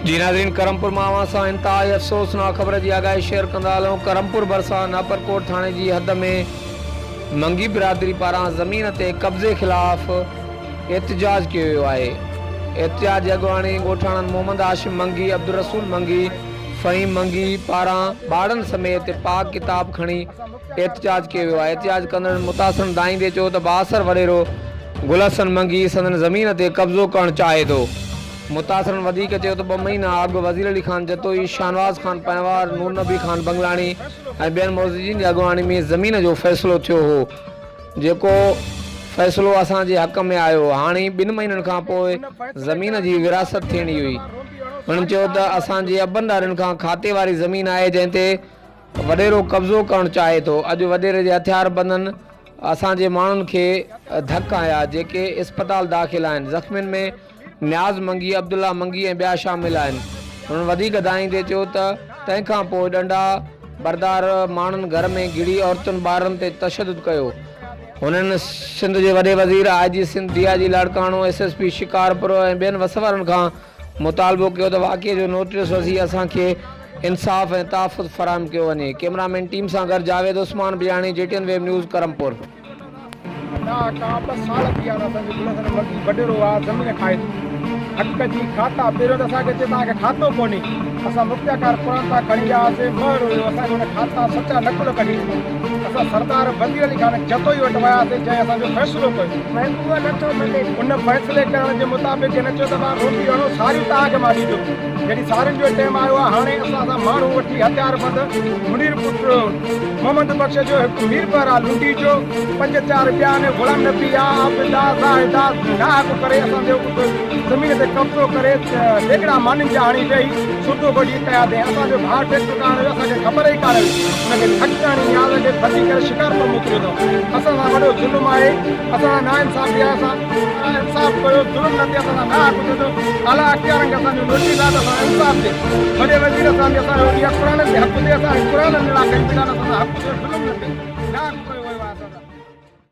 جي ناظرين ڪرمپور مان اوهان سان انتهائي افسوسناڪ خبر جي آگاهي شيئر ڪندا هلون ڪرمپور ڀرسان ناپرڪوٽ ٿاڻي جي حد ۾ منگي برادري پاران زمين تي قبضي خلاف احتجاج ڪيو ويو آهي احتجاج جي اڳواڻي ڳوٺاڻن محمد هاشم منگي عبدالرسول منگي فهيم منگي پاران ٻارڙن سميت پاڪ ڪتاب کڻي احتجاج ڪيو ويو آهي احتجاج ڪندڙن متاثرن دانهيندي چيو ته بااثر وڏيرو گل حسن منگي سندن زمين تي قبضو ڪرڻ چاهي ٿو. متاثرن وڌيڪ چيو ته ٻه مهينا اڳ وزير علي خان جتوئي، شاهنواز خان پنهوار، نور نبي خان بنگلاڻي ۽ ٻين معززين جي اڳواڻي ۾ زمين جو فيصلو ٿيو هو جيڪو فيصلو اسان جي حق ۾ آيو هاڻي ٻن مهينن کان پوء زمين جي ورهاست ٿيڻي هئي. هنن چيو ته اسان جي ابن ڏاڏن کان کاتي واري زمين آهي جنهن تي وڏيرو قبضو ڪرڻ چاهي ٿو، اڄ وڏيري جي هٿياربندن اسان جي ماڻهن کي ڌڪ هنيا، جيڪي اسپتال داخل آهن، زخمين ۾ نياز منگي، عبدالله منگي ۽ ٻيا شامل آهن. هنن وڌيڪ دانهيندي چيو ته تنهن کان پوء ڏنڊا بردار ماڻهن گهر ۾ گهڙي عورتن ٻارڙن تي تشدد ڪيو. هنن سنڌ جي وڏي وزير، I G Sindh, D I G Larkana, S S P Shikarpur ۽ ٻين وس وارن کان مطالبو ڪيو ته واقعي جو نوٽيس وٺي اسان کي انصاف ۽ تحفظ فراهم ڪيو وڃي. ڪئميرا مين ٽيم سان گڏ Javed Usman Biani, G T N web news, Karampur. ادا ڪا ٻه سال ٿي ويا آهن اسان جي گل حسن مگي وڏيرو آ زمين کائي ٿو حق جي کاتا پهريون ته اسان کي چي توهان کي کاتو ڪونهي اسان مفتياڪار قرآن تان کڻي ويا هئاسين مهر هيو اسان کي ان کاتا سچا نقل ڪڍي ڏنا اسان سردار وزير علي خان جتوئي وٽ وياسين جنهن اسان جو فيصلو ڪيو. ڀائي اهو نه ٿو ملي. ان فيصلي ڪرڻ جي مطابق هن چيو ته مان روٽي هڻو ساريون توهان کي مان ڏيندس. جڏهن سارين جو ٽيم آيو آهي هاڻي اسان سان ماڻهو وٺي هٿياربند منير پٽ محمد بخش جو هڪ ميربحر آ لنڊي جو پنج چار ٻيا آهن غلام نبي آ عابد آ زاهد آ ناحق ڪري اسان جي زمين تي قبضو ڪري ديڳڙا مانين جا هڻي ويهي سودو وڍي ڪيا اٿئين اسان جو ڀاء ٽيڪٽر ڪارڻ ويو اسان کي خبر ئي ڪانه هئي ان کي ڌڪ هڻي نياز کي ڀڄي ڪري شڪارپور موڪليو اٿئون اسان سان وڏو ظلم آهي اسان سان ناانصافي آهي اسان سان انصاف ڪيو ظلم نه ٿئي اسان سان ناحق ٿئي ٿو اعليٰ اختيارن کي اسان جو نوٽيس آهي ته اسان سان انصاف ٿئي وڏي وزير سان به اسان جو اها قرآن تي حق ٿئي اسان قرآن نڙا کڻي بيٺا آهن اسان سان حق ٿئي ظلم نه ٿئي ناحق ڪيو.